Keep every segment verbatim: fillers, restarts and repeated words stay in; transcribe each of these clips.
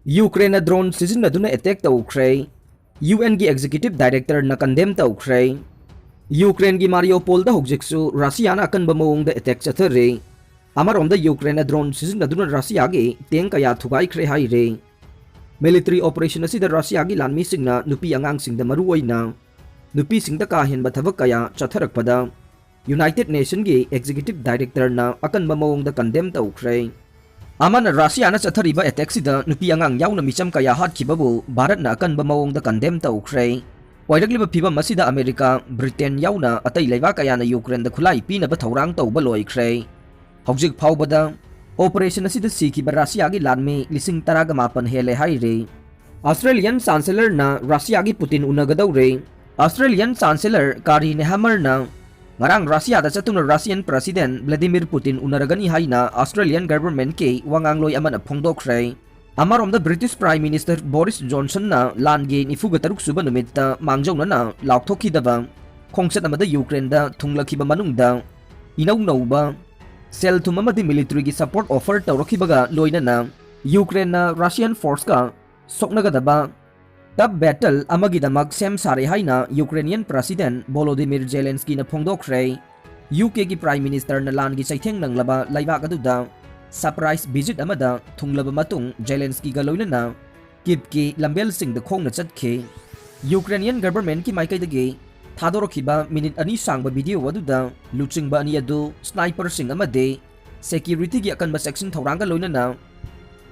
ꯌꯨꯀ꯭ꯔꯦꯟꯅ drone ꯁꯤꯖꯤꯟꯅꯗꯨꯅ attack ꯇꯧꯈ꯭ꯔꯦ꯫ UN ꯒꯤ executive director ꯅ condemn ꯇꯧꯈ꯭ꯔꯦ꯫ ꯌꯨꯀ꯭ꯔꯦꯟꯒꯤ ꯃꯥꯔꯤꯌꯣꯄꯣꯜꯗ ꯍꯧꯖꯤꯛꯁꯨ ꯔꯁꯤꯌꯥꯅ ꯑꯀꯟꯕ ꯃꯑꯣꯡꯗ attack ꯆꯠꯊꯔꯤ꯫ ꯑꯃꯔꯣꯝꯗ ꯌꯨꯀ꯭ꯔꯦꯟꯅ drone ꯁꯤꯖꯤꯟꯅꯗꯨꯅ ꯔꯁꯤꯌꯥꯒꯤ tank ꯀꯌꯥ ꯊꯨꯒꯥꯏꯈ꯭ꯔꯦ ꯍꯥꯏꯔꯤ꯫ Military operation ꯑꯁꯤꯗ ꯔꯁꯤꯌꯥꯒꯤ ꯂꯥꯟꯃꯤꯁꯤꯡꯅ ꯅꯨꯄꯤ ꯑꯉꯥꯡꯁꯤꯡꯗ ꯃꯔꯨꯑꯣꯏꯅ ꯅꯨꯄꯤꯁꯤꯡꯗ ꯀꯥ ꯍꯦꯟꯕ ꯊꯕꯛ ꯀꯌꯥ ꯆꯠꯊꯔꯛꯄꯗ United Nation ꯒꯤ executive director ꯅ ꯑꯀꯟꯕ ꯃꯑꯣꯡꯗ condemn ꯇꯧꯈ꯭ꯔꯦ꯫ ꯑꯃꯅ ꯔꯁꯤꯌꯥꯅ ꯆꯠꯊꯔꯤꯕ attack ꯁꯤꯗ ꯅꯨꯄꯤ ꯑꯉꯥꯡ ꯌꯥꯎꯅ ꯃꯤꯆꯝ ꯀꯌꯥ ꯍꯥꯠꯈꯤꯕꯕꯨ ꯚꯥꯔꯠꯅ ꯑꯀꯟꯕ ꯃꯑꯣꯡꯗ condemn ꯇꯧꯈ꯭ꯔꯦ꯫ ꯑꯣꯏꯔꯛꯂꯤꯕ ꯐꯤꯕꯝ ꯑꯁꯤꯗ ꯑꯃꯦꯔꯤꯀꯥ, ꯕ꯭ꯔꯤꯇꯦꯟ ꯌꯥꯎꯅ ꯑꯇꯩ ꯂꯩꯕꯥꯛ ꯀꯌꯥꯅ ꯌꯨꯀ꯭ꯔꯦꯟꯗ ꯈꯨꯠꯂꯥꯏ ꯄꯤꯅꯕ ꯊꯧꯔꯥꯡ ꯇꯧꯕ ꯂꯣꯏꯈ꯭ꯔꯦ꯫ ꯍꯧꯖꯤꯛ ꯐꯥꯎꯕꯗ operation ꯑꯁꯤꯗ ꯁꯤꯈꯤꯕ ꯔꯁꯤꯌꯥꯒꯤ ꯂꯥꯟꯃꯤ ꯂꯤꯁꯤꯡ ꯇꯔꯥꯒ ꯃꯥꯄꯟ ꯍꯦꯜꯂꯦ ꯍꯥꯏꯔꯤ꯫ Australian Chancellor ꯅ ꯔꯁꯤꯌꯥꯒꯤ ꯄꯨꯇꯤꯟ ꯎꯅꯒꯗꯧꯔꯦ꯫ Australian Chancellor ꯀꯥꯔꯤ ꯅꯦꯍꯥꯃꯔꯅ ꯉꯔꯥꯡ ꯔꯁꯤꯌꯥꯗ ꯆꯠꯇꯨꯅ Russian President Vladimir Putin ꯎꯅꯔꯒꯅꯤ ꯍꯥꯏꯅ Australian government ꯀꯤ ꯋꯥꯉꯥꯡꯂꯣꯏ ꯑꯃꯅ ꯐꯣꯡꯗꯣꯛꯈ꯭ꯔꯦ꯫ ꯑꯃꯔꯣꯝꯗ British Prime Minister Boris Johnson ꯅ ꯂꯥꯟꯒꯤ ꯅꯤꯐꯨꯒ ꯇꯔꯨꯛ ꯁꯨꯕ ꯅꯨꯃꯤꯠꯇ ꯃꯥꯡꯖꯧꯅꯅ ꯂꯥꯎꯊꯣꯛꯈꯤꯗꯕ ꯈꯣꯡꯆꯠ ꯑꯃꯗ ꯌꯨꯀ꯭ꯔꯦꯟꯗ ꯊꯨꯡꯂꯈꯤꯕ ꯃꯅꯨꯡꯗ ꯏꯅꯧ ꯅꯧꯕ ꯁꯦꯜ ꯊꯨꯝ ꯑꯃꯗꯤ military ꯒꯤ support offer ꯇꯧꯔꯛꯈꯤꯕꯒ ꯂꯣꯏꯅꯅ ꯌꯨꯀ꯭ꯔꯦꯟꯅ Russian force ꯀ ꯁꯣꯛꯅꯒꯗꯕ tough battle ꯑꯃꯒꯤꯗꯃꯛ ꯁꯦꯝ ꯁꯥꯔꯦ ꯍꯥꯏꯅ Ukrainian President Volodymyr Zelensky ꯅ ꯐꯣꯡꯗꯣꯛꯈ꯭ꯔꯦ꯫ UK ꯒꯤ Prime Minister ꯅ ꯂꯥꯟꯒꯤ ꯆꯩꯊꯦꯡ ꯅꯪꯂꯕ ꯂꯩꯕꯥꯛ ꯑꯗꯨꯗ surprise visit ꯑꯃꯗ ꯊꯨꯡꯂꯕ ꯃꯇꯨꯡ Zelensky ꯒ ꯂꯣꯏꯅꯅ Kyiv ꯀꯤ ꯂꯝꯕꯦꯜꯁꯤꯡꯗ ꯈꯣꯡꯅ ꯆꯠꯈꯤ꯫ Ukrainian government ꯀꯤ ꯃꯥꯏꯀꯩꯗꯒꯤ ꯊꯥꯗꯣꯔꯛꯈꯤꯕ minute ꯑꯅꯤ ꯁꯥꯡꯕ video ꯑꯗꯨꯗ ꯂꯨꯆꯤꯡꯕ ꯑꯅꯤ ꯑꯗꯨ sniper ꯁꯤꯡ ꯑꯃꯗꯤ security ꯒꯤ ꯑꯀꯟꯕ ꯆꯦꯛꯁꯤꯟ ꯊꯧꯔꯥꯡꯒ ꯂꯣꯏꯅꯅ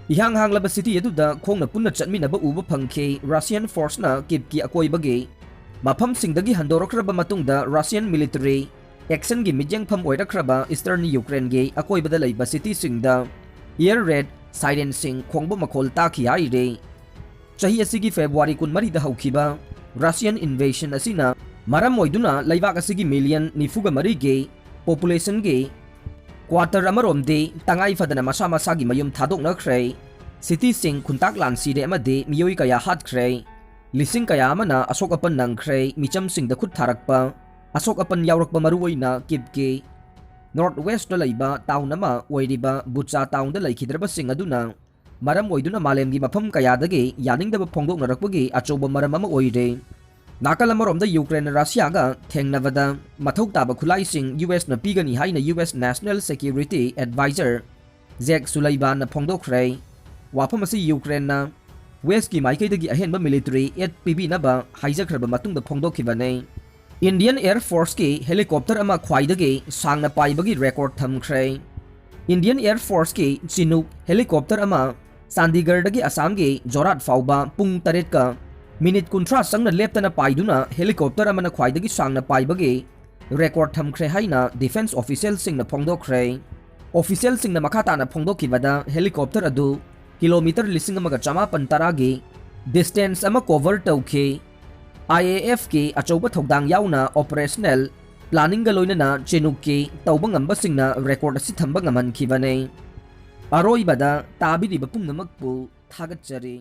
ꯏꯍꯥꯡ ꯍꯥꯡꯂꯕ city ꯑꯗꯨꯗ ꯈꯣꯡꯅ ꯄꯨꯟꯅ ꯆꯠꯃꯤꯟꯅꯕ ꯎꯕ ꯐꯪꯈꯤ꯫ Russian force ꯅ Kyiv ꯀꯤ ꯑꯀꯣꯏꯕꯒꯤ ꯃꯐꯝꯁꯤꯡꯗꯒꯤ ꯍꯟꯗꯣꯔꯛꯈ꯭ꯔꯕ ꯃꯇꯨꯡꯗ Russian military action ꯒꯤ ꯃꯤꯠꯌꯦꯡꯐꯝ ꯑꯣꯏꯔꯛꯈ꯭ꯔꯕ Eastern Ukraine ꯒꯤ ꯑꯀꯣꯏꯕꯗ ꯂꯩꯕ city ꯁꯤꯡꯗ air raid siren ꯁꯤꯡ ꯈꯣꯡꯕ ꯃꯈꯣꯜ ꯇꯥꯈꯤ ꯍꯥꯏꯔꯤ꯫ ꯆꯍꯤ ꯑꯁꯤꯒꯤ February ꯀꯨꯟꯃꯔꯤꯗ ꯍꯧꯈꯤꯕ Russian invasion ꯑꯁꯤꯅ ꯃꯔꯝ ꯑꯣꯏꯗꯨꯅ ꯂꯩꯕꯥꯛ ꯑꯁꯤꯒꯤ million ꯅꯤꯐꯨꯒ ꯃꯔꯤꯒꯤ population ꯒꯤ quarter ꯑꯃꯔꯣꯝꯗꯤ ꯇꯉꯥꯏ ꯐꯗꯅ ꯃꯁꯥ ꯃꯁꯥꯒꯤ ꯃꯌꯨꯝ ꯊꯥꯗꯣꯛꯅꯈ꯭ꯔꯦ꯫ City ꯁꯤꯡ ꯈꯨꯟꯇꯥꯛ ꯂꯥꯟꯁꯤꯔꯦ ꯑꯃꯗꯤ ꯃꯤꯑꯣꯏ ꯀꯌꯥ ꯍꯥꯠꯈ꯭ꯔꯦ꯫ ꯂꯤꯁꯤꯡ ꯀꯌꯥ ꯑꯃꯅ ꯑꯁꯣꯛ ꯑꯄꯟ ꯅꯪꯈ꯭ꯔꯦ꯫ ꯃꯤꯆꯝꯁꯤꯡꯗ ꯈꯨꯠ ꯊꯥꯔꯛꯄ, ꯑꯁꯣꯛ ꯑꯄꯟ ꯌꯥꯎꯔꯛꯄ ꯃꯔꯨꯑꯣꯏꯅ Kyiv ꯀꯤ north west ꯇ ꯂꯩꯕ town ꯑꯃ ꯑꯣꯏꯔꯤꯕ Bucha town ꯗ ꯂꯩꯈꯤꯗ꯭ꯔꯕꯁꯤꯡ ꯑꯗꯨꯅ ꯃꯔꯝ ꯑꯣꯏꯗꯨꯅ ꯃꯥꯂꯦꯝꯒꯤ ꯃꯐꯝ ꯀꯌꯥꯗꯒꯤ ꯌꯥꯅꯤꯡꯗꯕ ꯐꯣꯡꯗꯣꯛꯅꯔꯛꯄꯒꯤ ꯑꯆꯧꯕ ꯃꯔꯝ ꯑꯃ ꯑꯣꯏꯔꯦ꯫ ꯅꯥꯀꯜ ꯑꯃꯔꯣꯝꯗ ꯌꯨꯀ꯭ꯔꯦꯟꯅ ꯔꯁꯤꯌꯥꯒ ꯊꯦꯡꯅꯕꯗ ꯃꯊꯧ ꯇꯥꯕ ꯈꯨꯠꯂꯥꯏꯁꯤꯡ ꯌꯨ ꯑꯦꯁꯅ ꯄꯤꯒꯅꯤ ꯍꯥꯏꯅ U S National Security Advisor Jake ꯁꯨꯂꯩꯕꯥꯟꯅ ꯐꯣꯡꯗꯣꯛꯈ꯭ꯔꯦ꯫ ꯋꯥꯐꯝ ꯑꯁꯤ ꯌꯨꯀ꯭ꯔꯦꯟꯅ ꯋꯦꯁꯀꯤ ꯃꯥꯏꯀꯩꯗꯒꯤ ꯑꯍꯦꯟꯕ ꯃꯤꯂꯤꯇꯔꯤ ꯑꯦꯗ ꯄꯤꯕꯤꯅꯕ ꯍꯥꯏꯖꯈ꯭ꯔꯕ ꯃꯇꯨꯡꯗ ꯐꯣꯡꯗꯣꯛꯈꯤꯕꯅꯤ꯫ ꯏꯟꯗꯤꯌꯟ ꯑꯦꯌꯔ ꯐꯣꯔꯁꯀꯤ ꯍꯦꯂꯤꯀꯣꯞꯇꯔ ꯑꯃ ꯈ꯭ꯋꯥꯏꯗꯒꯤ ꯁꯥꯡꯅ ꯄꯥꯏꯕꯒꯤ ꯔꯦꯀꯣꯔꯗ ꯊꯝꯈ꯭ꯔꯦ꯫ ꯏꯟꯗꯤꯌꯟ ꯑꯦꯌꯔ ꯐꯣꯔꯁꯀꯤ ꯆꯤꯅꯨꯛ ꯍꯦꯂꯤꯀꯣꯞꯇꯔ ꯑꯃ ꯆꯥꯟꯗꯤꯒꯔꯗꯒꯤ ꯑꯁꯥꯝꯒꯤ ꯖꯣꯔꯥꯠ ꯐꯥꯎꯕ ꯄꯨꯡ ꯇꯔꯦꯠꯀ ꯃꯤꯅꯤꯠ ꯀꯨꯟꯊ꯭ꯔꯥ ꯆꯪꯅ ꯂꯦꯞꯇꯅ ꯄꯥꯏꯗꯨꯅ ꯍꯦꯂꯤꯀꯣꯞꯇꯔ ꯑꯃꯅ ꯈ꯭ꯋꯥꯏꯗꯒꯤ ꯁꯥꯡꯅ ꯄꯥꯏꯕꯒꯤ ꯔꯦꯀꯣꯔꯗ ꯊꯝꯈ꯭ꯔꯦ ꯍꯥꯏꯅ ꯗꯤꯐꯦꯟꯁ ꯑꯣꯐꯤꯁꯤꯌꯦꯜꯁꯤꯡꯅ ꯐꯣꯡꯗꯣꯛꯈ꯭ꯔꯦ꯫ ꯑꯣꯐꯤꯁꯤꯌꯦꯜꯁꯤꯡꯅ ꯃꯈꯥ ꯇꯥꯅ ꯐꯣꯡꯗꯣꯛꯈꯤꯕꯗ, ꯍꯦꯂꯤꯀꯣꯞꯇꯔ ꯑꯗꯨ ꯀꯤꯂꯣꯃꯤꯇꯔ ꯂꯤꯁꯤꯡ ꯑꯃꯒ ꯆꯃꯥꯄꯟ ꯇꯔꯥꯒꯤ ꯗꯤꯁꯇꯦꯟꯁ ꯑꯃ ꯀꯣꯚꯔ ꯇꯧꯈꯤ꯫ ꯑꯥꯏ ꯑꯦ ꯑꯦꯐꯀꯤ ꯑꯆꯧꯕ ꯊꯧꯗꯥꯡ ꯌꯥꯎꯅ ꯑꯣꯄꯔꯦꯁꯅꯦꯜ ꯄ꯭ꯂꯥꯅꯤꯡꯒ ꯂꯣꯏꯅꯅ ꯆꯤꯅꯨꯛꯀꯤ ꯇꯧꯕ ꯉꯝꯕꯁꯤꯡꯅ ꯔꯦꯀꯣꯔꯗ ꯑꯁꯤ ꯊꯝꯕ ꯉꯝꯍꯟꯈꯤꯕꯅꯤ꯫ ꯑꯔꯣꯏꯕꯗ ꯇꯥꯕꯤꯔꯤꯕ ꯄꯨꯝꯅꯃꯛꯄꯨ ꯊꯥꯒꯠꯆꯔꯤ꯫